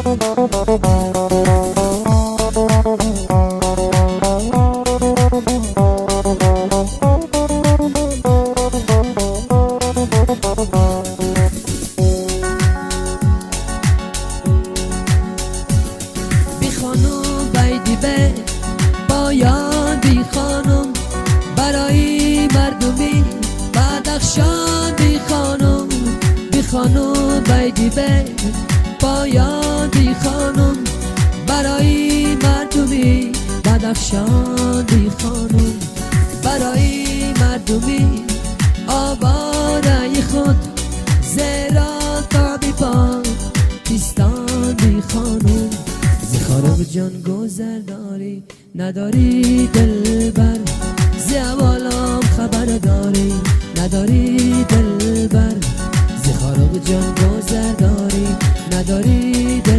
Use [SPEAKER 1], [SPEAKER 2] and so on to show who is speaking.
[SPEAKER 1] بی خانم بیدی به پایان بی خانم برای مردمی بدخشان بی خانم بی خانم بیدی به پایان بی خانم برای مردمی بدخشان بی خانم برای مردمی آواره خود زیرا تا بی پاکستان بی خانم ز خارق جان گذر داری نداری دلبر ز احوالم خبر داری نداری دلبر ز خارق جان گذر داری نداری دل.